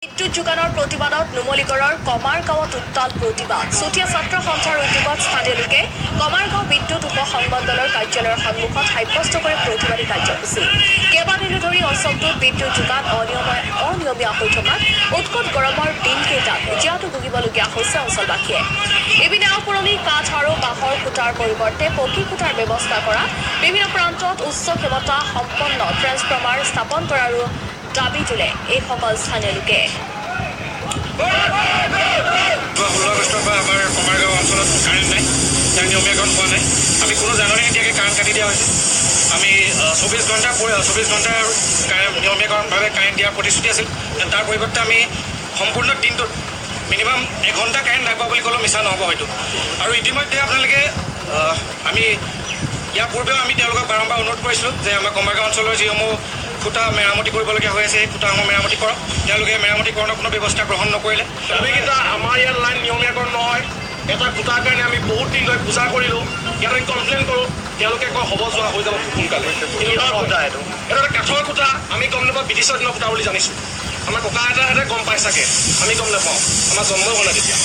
বিদ্যুৎ যোগানৰ প্ৰতিবাদত নুমলীগড়ৰ কমাৰগাঁৱত উত্তাল প্ৰতিবাদ। চুতীয়া ছাত্ৰ সন্থাৰ উদ্যোগত স্থানীয় লোকে কমাৰগাঁও বিদ্যুৎ উপ সংমণ্ডলৰ কাৰ্যালয়ৰ সন্মুখত সাব্যস্ত কৰে প্ৰতিবাদী কাৰ্যসূচী। কেইবাদিনো ধৰি অঞ্চলটোত বিদ্যুৎ যোগান অনিয়মীয়া হৈ থকাত উৎকট গৰমৰ দিনকেইটাত জীয়াতু ভুগিবলগীয়া হৈছে অঞ্চলবাসীয়ে। ইপিনে আওপুৰণি কাঠ আৰু বাঁহৰ খুঁটাৰ পৰিৱৰ্তে পকী খুঁটাৰ ব্যৱস্থা কৰা, বিভিন্ন প্ৰান্তত উচ্চ ক্ষমতা সম্পন্ন ট্ৰেন্সফৰ্মাৰ স্থাপন কৰাৰো দাবী তোলে এইসকল স্থানীয় লোকে। যোৱা 16 আগষ্টৰ পৰা আমাৰ কমাৰগাঁও অঞ্চলত কাৰেণ্ট নাই, তাৰ নিয়মীয়াকৰণ হোৱা নাই। আমি কোনো জাননী নিদিয়াকৈ কাৰেণ্ট কাটি দিয়া হৈছে। আমি 24 ঘণ্টা, 24 ঘণ্টাৰ কাৰেণ্ট নিয়মীয়াকৰণভাৱে কাৰেণ্ট দিয়াৰ প্ৰতিশ্ৰুতি আছিল। তাৰ পৰিৱৰ্তে আমি সম্পূৰ্ণ দিনটোত মিনিমাম এঘণ্টা কাৰেণ্ট নাই পোৱা বুলি ক'লেও মিছা নহ'ব হয়তো। আৰু ইতিমধ্যে আপোনালোকে আমি ইয়াৰ পূৰ্বেও আমি তেওঁলোকক বাৰম্বাৰ অনুৰোধ কৰিছিলোঁ যে আমাৰ কমাৰগাঁও অঞ্চলৰ যিসমূহ খুঁটা মেৰামতি কৰিবলগীয়া হৈ আছে, সেই খুঁটাসমূহ মেৰামতি কৰক। তেওঁলোকে মেৰামতিকৰণৰ কোনো ব্যৱস্থা গ্ৰহণ নকৰিলে। দাবীকেইটা, আমাৰ ইয়াত লাইন নিয়মীয়াকৰণ নহয়। এটা খুঁটাৰ কাৰণে আমি বহুত দিন ধৰি পূজা কৰিলোঁ। ইয়াত আমি কমপ্লেইন কৰোঁ, তেওঁলোকে কয় হ'ব যোৱা, হৈ যাব খুব সোনকালে। কিন্তু নহয়। এইটো এটা কাঠৰ খুঁটা। আমি গম নাপাওঁ, ব্ৰিটিছৰ দিনৰ খুঁটা বুলি জানিছোঁ। আমাৰ ককা আইতাহঁতে গম পাই চাগে, আমি গম নাপাওঁ। আমাৰ জন্মই হোৱা নাই তেতিয়া।